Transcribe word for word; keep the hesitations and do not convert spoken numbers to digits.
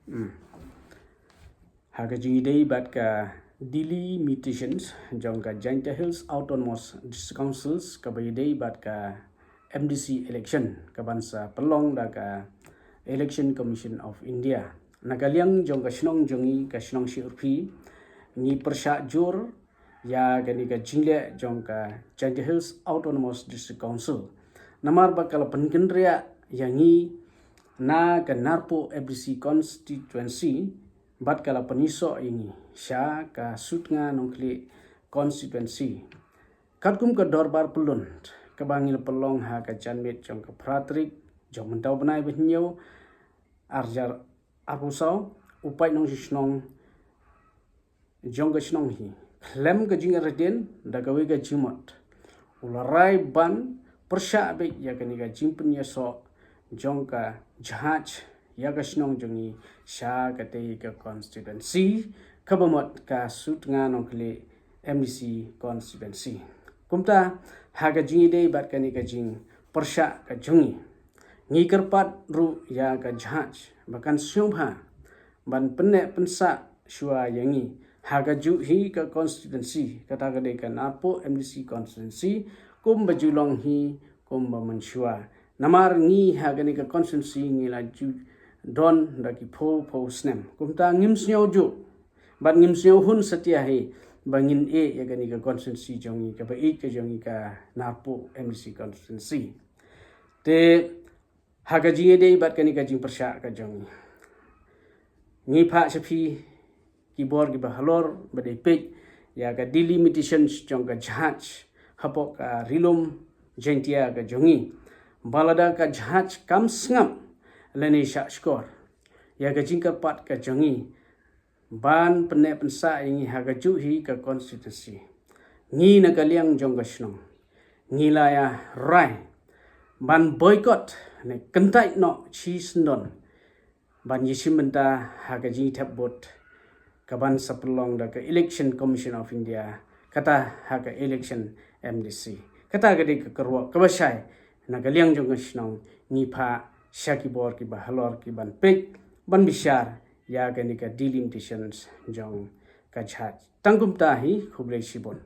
Hmm. Ha ka jingïadei bad ka delimitations jong ka Jaintia Hills Autonomous District Councils kaba ïadei bad ka M D C election kaban sa pynlong da ka Election Commission of India. Na ka liang jong ka shnong jong ngi ka shnong Shiurphi ngi pyrshah jur ïa kane ka jingleh jong ka Jaintia Hills Autonomous District Council. Namar ba ka la pynkynriah ïa ngi na ka Narpuh M D C constituency bad ka la pynïasoh ïa ngi sha ka Sutnga Nongkhlieh constituency. Katkum ka dorbar pyllun kaba ngi la pynlong ha ka janmiet jong ka phra tarik jong mynta u bnai ba hynñiew arjar arphew saw, u paid nongshong shnong jong ka shnong hi khlem ka jingïaradien da kawei ka jingmut u la rai ban pyrshah beit ïa kane ka jingpynïasoh jong ka jahaj ïa ka shnong jong ngi sha katei ka constituency kaba mut ka Sutnga Nongkhlieh M D C constituency. Kumta ha ka jingïadei bad kane ka jingpyrshah ka jong ngi ngi kyrpad ruh ïa ka jahaj ba kan sngewbha ban pynneh pynsah shuwa ïa ngi ha ka juh hi ka constituency, kata ka dei ka Narpuh M D C constituency, kumba ju long hi kumba mynshuwa. Namar ngi ha kane ka constituency ngi la ju don da ki phew phew snem. Kumta ngim sngew juh bad ngim sngew hun satia hi ba ngin ïeh ïa kane ka constituency jong ngi kaba ïeit ka jong ngi ka Narpuh M D C constituency. Te ha ka jingïadei bad kane ka jingpyrshah ka jong ngi ngi phah sha phi ki bor kiba halor ba dei peit ïa ka delimitations jong ka jahaj hapoh ka Ri Lum Jaintia ka jong ngi. Ba lada ka jahaj kam sngap lane shah shkor ïa ka jingkyrpad ka jong ngi ban pynneh pynsah ïa ngi ha ka juh hi ka constituency, ngi na ka liang jong ka shnong ngi la ïa rai ban boycott ne kyntait noh shisyndon ban ïashim bynta ha ka jingthep vote kaban sa pynlong da ka Election Commission of India, kata ha ka election M D C. Kata ka dei ka kyrwoh kaba shai na ka liang jong ka shnong ngi phah sha ki bor kiba halor kiban peit ban bishar ïa kane ka delimitations jong ka jahaj. Tang kumta hi, khublei shibun.